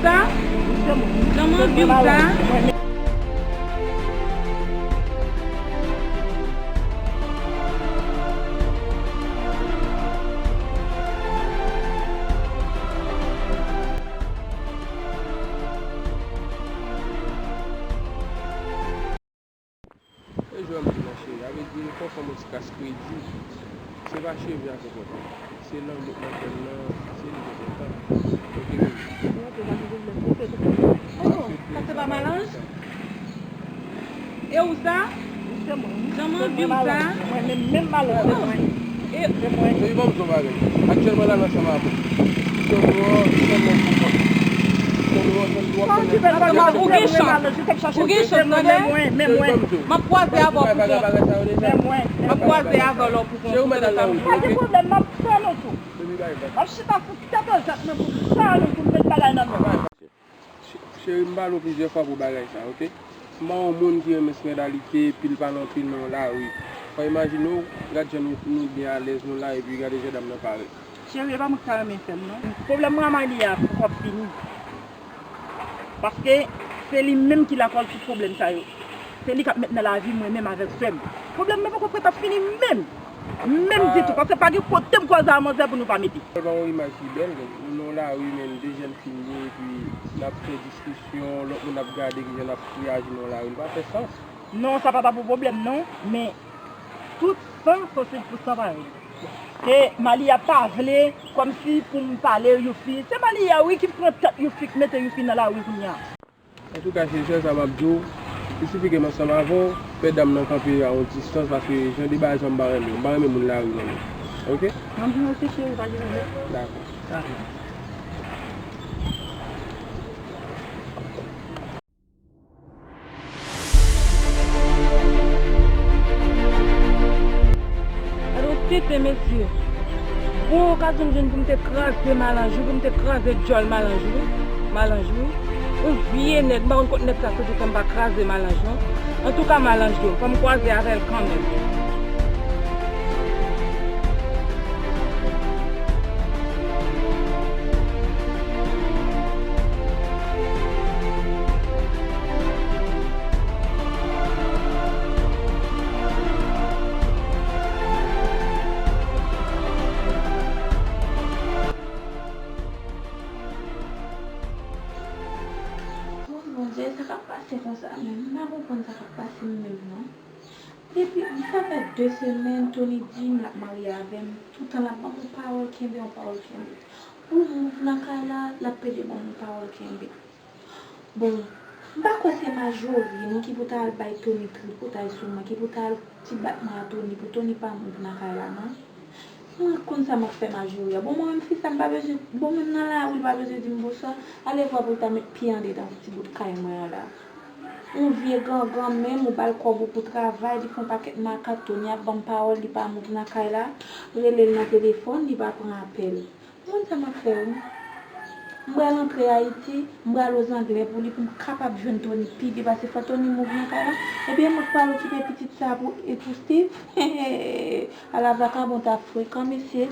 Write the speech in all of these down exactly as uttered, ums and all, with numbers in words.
Sa? Jan m anvi w sa? E jwè m di nan cheri, a vle di l konn fè m yon ti kas kredi. Se pa cheve a ki enpòtan. Se lanmou k nan kè m nan, se li ki enpòtan. Ok, baby? Ok, pa gen pwoblèm. Ok, tou kontan. Oh, sa se pa malanj? E ou sa? Jan m anvi w sa? Mwen menm, menm malanj, se mwen. E se mwen. Baby, ban m di w yon bagay. Aktyèlman la, m ansanm avè w. Son dwòl, son dwòl, son dwòl, son dwòl. Ou gen chans. Ou gen chans, tande. M ap kwaze avè w pou kont. M ap kwaze avè w pou kont. Pa gen pwoblèm, m ap fè nou tou. M ap chita sou tèt anjèt mwen pou m fè nou pou m met bagay nan men. Che-, cheri, m pale w plizyè fwa pou bagay sa, ok? M pa yon moun ki renmen skandalite, pil pale anpil nan lari. Fò imajine w, gad jan nou, nou byen alèz nou la, epi gade jan dam nan parèt. Cheri, e pa mwen ki ta renmen fè l, non. Pwoblèm mwen a Malia a poko ap fini. Paske se li menm ki lakòz tout pwoblèm sa yo. Se li k ap met nan lavi mwen menm avèk sè m. Pwoblèm mwen poko prèt ap fini menm. Menm ditou, paske pa gen kote m kwaze a manzè pou nou pa mete. L pa yon imaj ki bèl, nou nan lari menm, de jèn fi n ye, epi n ap fè diskisyon, lòt moun ap gade kijan n ap reyaji nan lari, li pa fè sans. Non, sa pa ta pou pwoblèm, non, men tout san sansib pou san parèy. E Malia pa vle, kòmsi pou m pale Youfi. Se Malia, wi, ki pran tèt Youfi, ki mete Youfi nan lari kounye a. Antouka, cheri, sèl sa m ap di w, il sifi ke m ansanm avè w, fè dam nan kanpe a yon distans, paske jan de bagay sa m pa renmen, m pa renmen moun lari non. Ok? M ap di w oke, cheri, pa gen pwoblèm. Dakò. Dakò. Gade yon tenten, mesye. Bon okazyon m jwenn pou m te kraze malanj wi, pou m te kraze djòl malanj wi. Malanj wi. Yon vye nèg, m pa konn kot nèg sa soti fè m pa kraze malanj non. Antouka malanj yo, fò m kwaze avè l kanmenm. Oh, Bondye, sa k ap pase konsa menm? M pa konprann sa k ap pase m menm non. Depi, sa fè de semèn, Tony di m l ap marye avè m. Toutan l ap ban m yon pawòl kenbe, yon pawòl kenbe. Pou mouv nan kay la, l ap pede ban m yon pawòl kenbe. Bon, m pa kwè se Majori non ki pou ta al bay Tony tripotay sou mwen, ki pou ta al ti bat mwen a Tony pou Tony pa mouv nan kay la non. Mwen konn sa m ap fè Majori a. Bon, mwen menm fi sa m pa bezwen, bon, menm nan lari li pa bezwen di m bonswa. Ale vwa pou l ta met pye andedan ti bout kay mwen an la. Yon vye gangan menm ou ba l kòb ou pou travay, li fè yon pakèt makak, Tony ap ban m pawòl, li pa mouv nan kay la. Rele l nan telefòn, li pa pran apèl. Moun sa m ap fè wi. M pral antre Ayiti, m pral Ozanglè pou li, pou m kapab jwenn Tony pi byen, paske fò Tony mouv nan kay la. Ebyen, mwen k pral okipe pitit sa pou, e pou Steve. Ala vakabon ta frekan, mesye.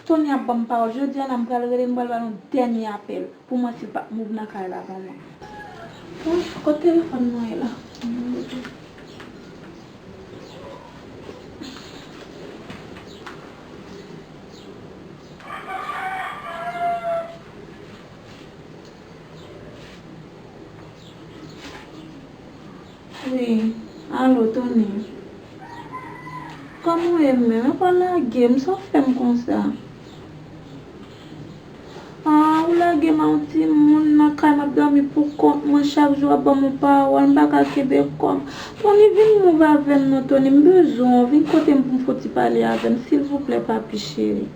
Tony ap ban m pawòl. Jodi a la, m pral rele l, m pral ba l yon dènye apèl. Pou mwen, si l pa mouv nan kay la, ban mwen. Bon, kot telefòn mwen ye la? Wi, alo, Tony. Kòman w ye menm? E pa lage m, sa w fè m konsa? Ah, ou lage m a yon timoun nan kay, m ap dòmi pou kont mwen, chak jou w ap ban m yon pawòl, m pa ka kenbe kò m. Tony, vin mouv avè m non, Tony, m bezwen w, vin kote m pou m fouti pale avè m, silvouplè, papi cheri.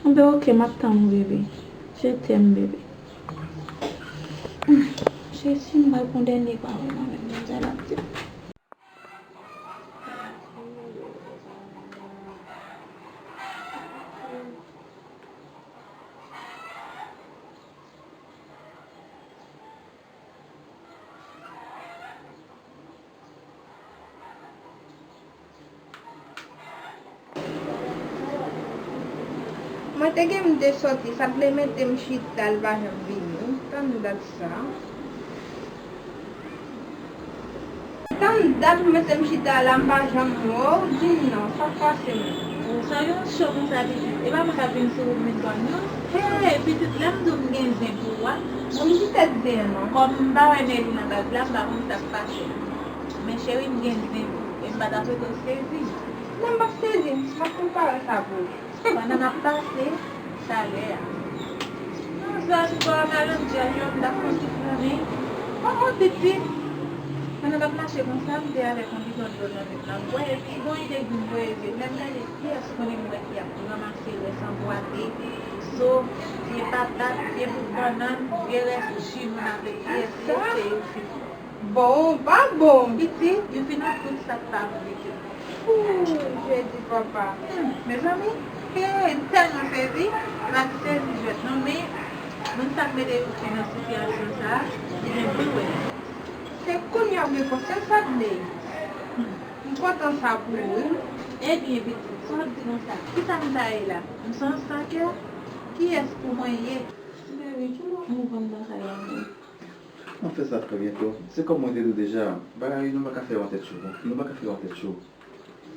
Enben, oke, m ap tann ou, bebe. Je t'aime, bebe. Jezi, m pral pran dènye pawòl mwen menm, manzè la ap di. M Mwen te gen m te sòti, sa t vle mete m chita, l pa janm vini. Tann dat sa. Tann dat m mete m chita la, m pa janm wè w, di m non, sa k pase menm? Ou sa yon cho konsa pitit? E pa mwen k ap vin sou ou, m vin konn nou. Hey, pitit, lè m di w m gen zen pou ou a. Bon, m di tèt zen an non. Kòm m pa wè Nelly nan baz la, m pa konn sa k pase. Men cheri, m gen zen pou ou. E m pa ta swete w sezi. Non, m p ap sezi, m ap konpare sa pou ou. Pandan n ap pase, talè a. Nan zòn bò Malandjè yo, m t ap fè yon ti pwomennen. Kòman pitit? Pandan n ap mache konsa, m te avèk yon bidon dlo nan men m, m ap bwè, epi gon ide k vin voye zye m. Lè m gade, kiyès konnen m wè ki ap ranmase rès anbwate, zo, vye patat, vye bout bannann, vye rès ji nou nan peti, epi se yo ki Bon, pa bon. Pitit, yo fin ap tout sa k pa bon pitit. Ooh, Jezi papa. Hmm, mezanmi, hey, m tèlman sezi, m pa di sezi jwèt non, men moun sa k mete yo nan sitiyasyon sa a, li gen pou l wè. Se kounye a w gen konsyans sa vle. Hmm. M kontan sa pou ou, wi. Ebyen, pitit, sa w ap di konsa? Kisa m ta ye la? M se yon sakè? Kiyès pou mwen ye? Baby, kilè w ap move anndan kay la menm? M ap fè sa trè byento. Se kòm mwen te di w deja, bagay nou pa ka fè yo an tèt cho, non. Nou pa ka fè yo an tèt cho.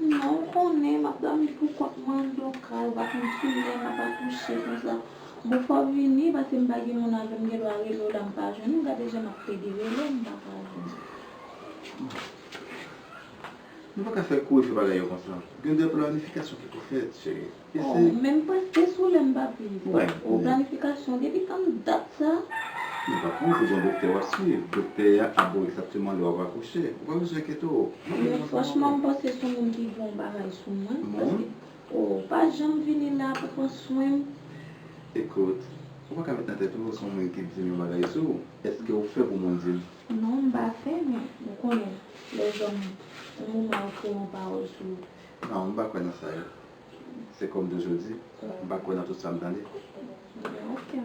Non, ou konnen, m ap dòmi pou kont mwen anndan kay, ou pa konn kilè m ap akouche konsa. Bon, fò w vini, paske m pa gen moun avè m, m gen dwa rele w la, m pa jwenn ou, gade jan m ap pede rele w, m pa ka jwenn ou. Nou pa ka fè kouri fè bagay yo konsa. Gen de planifikasyon ki pou fèt, cheri. Oh, men m prèske sou lè m pa viv. Ou planifikasyon depi tann dat sa. Men pa konn pou gon doktè w ap swiv. Doktè a ap ba w egzakteman lè w ap akouche. Ou pa bezwen enkyete w. Men franchman, m panse se yon moun ki gen yon bagay sou mwen. Paske, oh, ou pa janm vini la pou pran swen m. Ekout, ou pa ka met nan tèt ou se yon moun ki di m yon bagay sou ou. Èske ou fè pou moun di l? Non, m pa fè, men ou konnen, lèzòm, yon moman yo fè yon pawòl sou ou. Non, m pa kwè nan sa yo. Se kòm toujou di, m pa kwè nan tout sa m tande. Ok.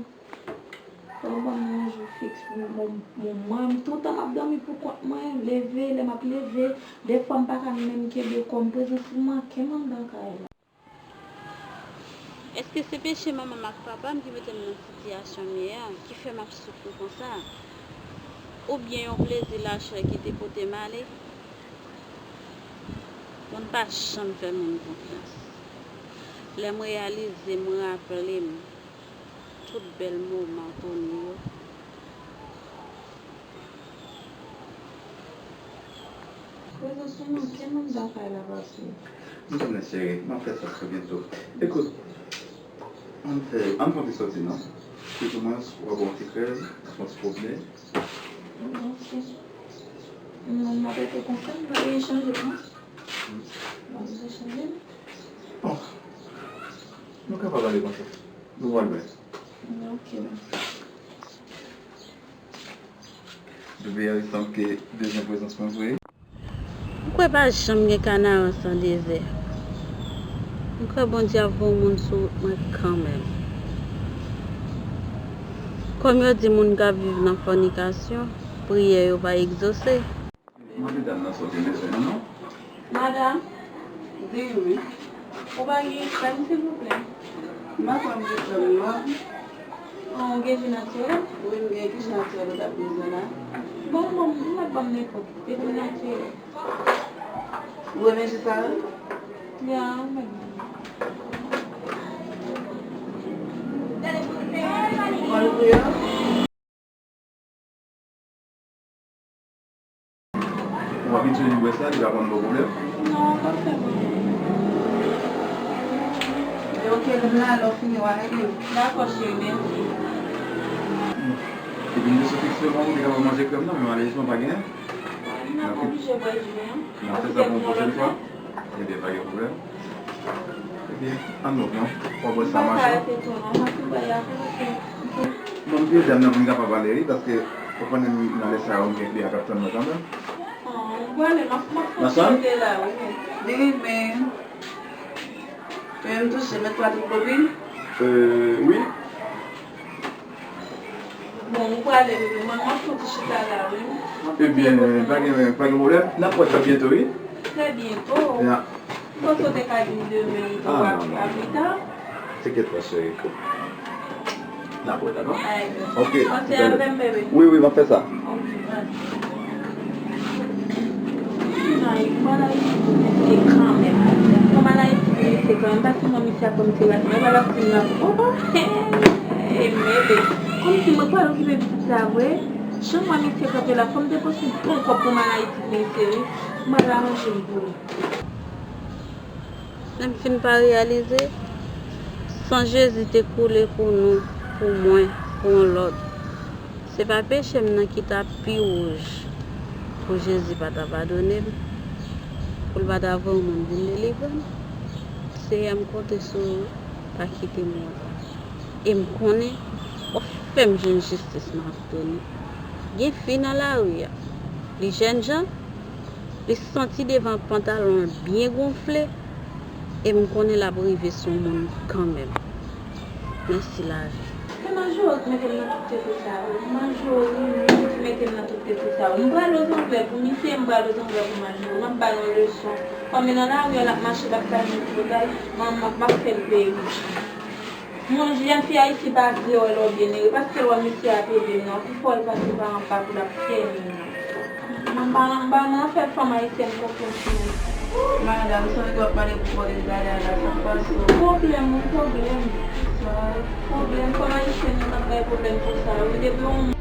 Fò w ban m yon jou fiks pou mwen, mwen, mwen, toutan m ap dòmi pou kont mwen, leve, lè m ap leve, defwa m pa ka menm kenbe kò m, prezans ou manke m anndan kay la. Èske se peche manman m ak papa m ki mete m nan sitiyasyon m ye a, ki fè m ap soufri konsa? Oubyen yon plezi lachè ki te pote m ale? Moun pa janm fè moun konfyans. Lè m reyalize, m raple m tout bèl moman Tony yo. Prezans ou manke m anndan kay la, papi. M konnen, cheri, m ap fè sa trè byento. Ekout, ann fè, ann fè yon ti sòti, non? Pitoumwens, w a bwè yon ti krèm, fè yon ti pwomennen. Ok. Non, m ap rete konsa, m pa vle chanje, non. M pa vle chanje. Bon. Nou kapab ale konsa. Nou pral lwen. Ok. Bebe a sanble ke bezwen prezans mwen vre. M kwè pa janm gen Kanaran san dezè. M kwè Bondye ap voye yon moun sou wout mwen kanmenm. Kòm yo di moun k ap viv nan fònikasyon, priyè yo pa egzose. Mande dam nan sa w te bezwen an non. Madanm? Wi, wi. Ou pa gen krèm, silvouplè? M pa kwè m gen krèm, non. An, ou gen ji natirèl? Wi, m gen. Ki ji natirèl ou t ap bezwen la? Bon, bon, m mèt ban m nenpòt. Depi l natirèl. Ou renmen ji sa yo? Ya, m renmen. Ou konn pri yo? Ou abitye li bwè sa, li pa konn ba w pwoblèm? Non, pa fè pwoblèm. Ok, lè m la, lè w fini, w a rele m. Dakò, cheri, mèsi. Epi m te sou fiks yo, bon, ou te kapab manje krèm nan, men malerezman, pa genyen. M ap oblije bwè ji an. N ap fè sa pou yon pwochèn fwa. Ebyen, pa gen pwoblèm. Ebyen, ann nou pran. W ap wè sa mache. Bon, m peye dam nan pou m kapab ale, wi, paske ou konnen m nan lè sa yo, m gen kliyan k ap tann mwen kanmenm. An, m prale, m ap, m ap kontinye la, wi. Wi, men, men m touche, mèt pran tout kopi? Euh, wi. Bon, ou prale, bebe, mwen, m ap soti chita la, wi. Ebyen, pa gen, pa gen pwoblèm. N ap wè trè byento, wi. Trè byento. Ya. M panse w te ka di m demen, ou tou a, a pita. Te gen transfere kou. N ap wè la, non? Ay, Ok, panse avè m, bebe. Wi, wi, m ap fè sa. Ok, bye. Nan, mwen la Ayiti pou misye kanmenm. Mwen la Ayiti pou misye kanmenm. Paske mwen misye ap ban m terapi. Mwen pa la fin la. Oh, oh, hey, hey, bebe. Kòmsi mwen pral okipe pitit sa vre. Jan mwen misye kanpe la, fò m depanse bon kòb pou m al Ayiti pou misye, wi. Mwen la ranje m pou li. Lè m fin pa reyalize, san Jezi te koule pou nou, pou mwen, pou yon lòt. Se pa peche m nan ki t ap pi wouj pou Jezi pa t abandone m, pou l pa t avoye yon moun vin delivre m. Seyè, m konte sou ou, pa kite m wont. E m konnen w ap fè m jwenn jistis nan Antoni. Gen fi nan lari a, li jènjan, li santi devan pantalon l byen gonfle, e m konnen l ap rive sou yon moun kanmenm. Mèsi lavi. Se Majori ki mete m nan tout tete sa yo. Majori menm ki mete m nan tout tete sa yo. M pral Lozanvè pou misye, m pral Lozanvè pou Majori. M ap ba l yon leson. Kòm li nan lari a, l ap mache, l ap pale nan ti bagay, m ap, m ap fè l peye pou sa. Yon jèn fi Ayiti pa vle wè lè w byen ere, paske l wè misye ap ede m nan, pi fò l pase pa anba pou l ap tène m nan. Mwen pa, mwen pa nan fè fanm ayisyèn konfyans menm. Madanm, sonje w ap pale pou pòl li bagay la, sa k pase w? Pwoblèm, wi, pwoblèm. Pwoblèm, fanm ayisyèn yo t ap bay pwoblèm pou sa, wi, depi yon